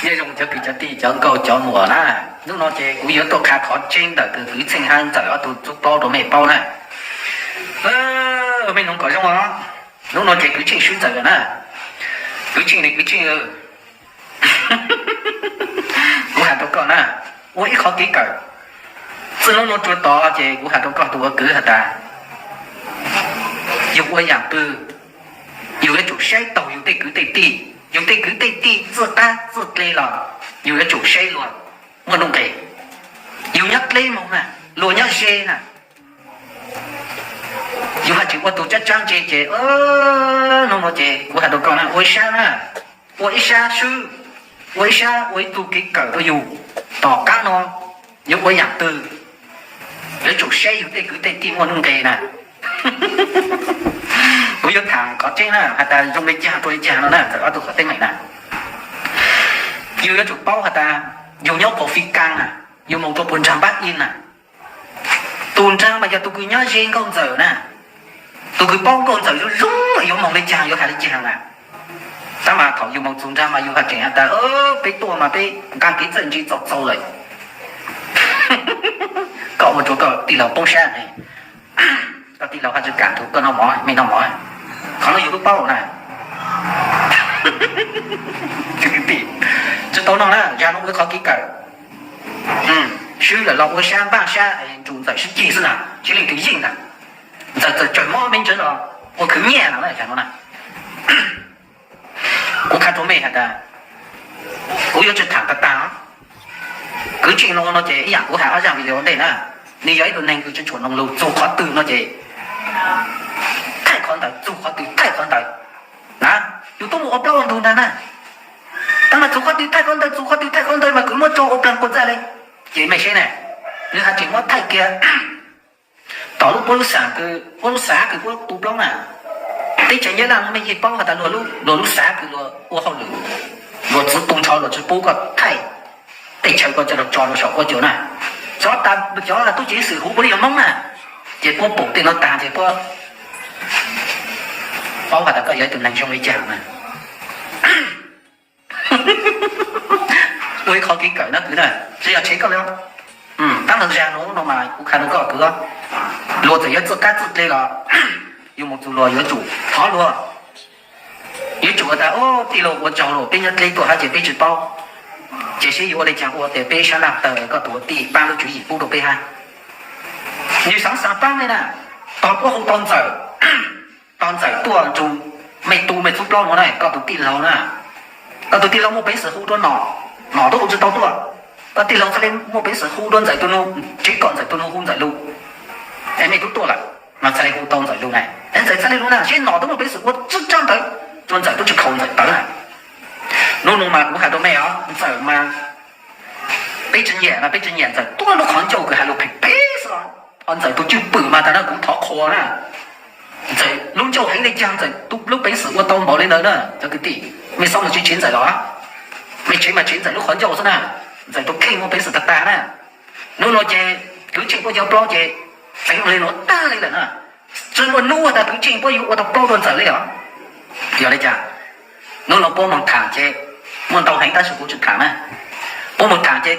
Nyob zoo cov kwv cov tij cov nkauj cov muam na, hnub no ces kuv yuav tuaj qha qhov tseeb ntawm kwv Txheej hab Ntxawm ob tug txuj paub rau mej paub na. Mej noog kom zoo os, hnub no ces kwv Txheej swb Ntxawm lawm na. Kwv Txheej ne kwv Txheej, kuv has rau koj na, ua ib qhov kev kawm, txij hnub no rua tod ces kuv has rau koj tus ua kwv has tas, yug ua yaam twg yug yuav tsum saib taug yug tej kwv tej tij, yug tej kwv tej tij txuj qab txuj dle los yug yuav tsum saib luag muaj nuj nqes. Yug nyob dleb moog na, luag nyob ze na, yug has tsis ua tug tsab tsab ntse ces hnub no ces kuv has rau koj na, ua ib sab na, ua ib sab swb, ua ib sab ua ib tug kev kawm rau yug. Tom qab no yuav ua yaam twg yuav tsum saib yug tej kwv tej tij muaj nuj nqes na. Kuv yuav tham qhov tseeb na has tas zoo le caag rua le caag no na, Ntxawm ob tug qhov teeb meem na. Yug yuav tsum paub has tas yug nyob puag Fib Kaab na, yug moog rua puag nraag Npab Ib na, tus nraag mas yog tus kws nyob ze Nkauj Ntxawm na, tus kws paub Nkauj Ntxawm zoo zoo yuav moog le caag yuav has le caag na. Tab mas thaum yug moog txug nraag mas yug has tseem has tas peb tuaj mas peb nqaa kev txawj ntse txaus txaus lawm. Koj ua rua koj tij laug poob sab ne, koj tij laug hab tsi kam tug koj noj mov mej noj mov. Qhov no yug lub paub na. Tsi tau noj na, zag nuav ua qhov kev kawm. Swb lawm los ua sab npaaj sab nrug Ntxawm sib ceg xwb na, tsi leej twg yeej na. Ntxawm txawm tsawg mob me ntsis los ua khwv nyiaj na, zag nuav na. Kuv qha rua mej has tas, kuv yuav tsi tham tag tag. Kwv Tseej no no ces ib yaam kuv has ob zaaj video ntej na, nws yog ib tug neeg kws tsi tshua noog lug, txug qhov twg no ces thaij qhov ntawd, txug qhov twg thaij qhov ntawd na. Yus tub mus ua plaub ua ntug nraag na, tab mas txug qhov twg thaij qhov ntawd, txug qhov twg thaij qhov ntawd mas kwv muab tso ua plaag kua txaj le. Ces mej saib na, nws has tseem muab thaij kiag tom lub puab lub xav kws, puab lub xav kws puab tu plaub na. Teb chaws Nyab Laj mej yeej paub has tas luag lub xav kws luag ua hauj lwm, luag txwv tu nrho luag tsi pub koj thaij tej chaw koj coj lug tso rua saum huab cua na. Cov tas cov tub ceev xwm huv puav leej yog Moob na, ces puab pum tej nuav taag ces puab paub has tas koj yog ib tug neeg zoo le caag na. Ua ib qhov kev kawm na kwv na, tsi yog tshev koj le. Tab lug zag nuav no mas kuv qha rua koj kwv, luag txawm yuav txuj qab txuj dle los yug moog txug luag yuav tsum thov luag, yuav tsum has tas tij laug ua tsaug lug, peb nyob dleb tuaj hab ces peb tsi paub, ces seb yuav ua le caag ua tias peb sab laj tawg koj tus ua tij paab lub tswv yim pub rua peb hab. Nws xaav xaav paab le na, tog puab hu tau Ntxawm, tog Ntxawm tuaj nrug mej tu mej txuj plaub nuav na, koj tus tij laug na, koj tus tij laug muaj peev xwm hu rua Nom, Nom tub hu tsi tau tuaj. Koj tij laug txhaj le muaj peev xwm hu rua Ntxawm tug nug, tsev kom Ntxawm tug nug hu Ntxawm lug, es mej tub tuaj lawm mas txhaj le hu tau Ntxawm lug na, es Ntxawm txhaj le lug na, seb Nom tub muaj peev xwm ua tsi tsaab ntawv, rua Ntxawm tub tsi khaus Ntxawm tawv na. Nub nua mas kuv has rua mej os, Ntxawm mas peb tsi nyiam, peb tsi nyiam Ntxawm tuab lub qhov ncauj kws has lug phem phem xwb os. Ntxawm tus cwj pwm mas tas na kuv thov qhuas na, Ntxawm lub ncauj heev le caag, Ntxawm lub peev xwm ua tau npaum le ntawd na cov kwv tij. Mej xob mus tsev tshev Ntxawm los, mej tshev mas tshev Ntxawm lub qhov ncauj xwb na, Ntxawm tus kheej muaj peev xwm tag tag na. Nub nua ces kwv Tseej puab yuav plaub ces tseev le nuav tag le lawm na. Tsi muaj nub tas kwv Tseej puab yuav ua tau plaub rua Ntxawm le os. Yog le caag? Nub nua puab moog tham ces muaj ntau heev tab sis kuv tsi tham na. Puab moog tham ces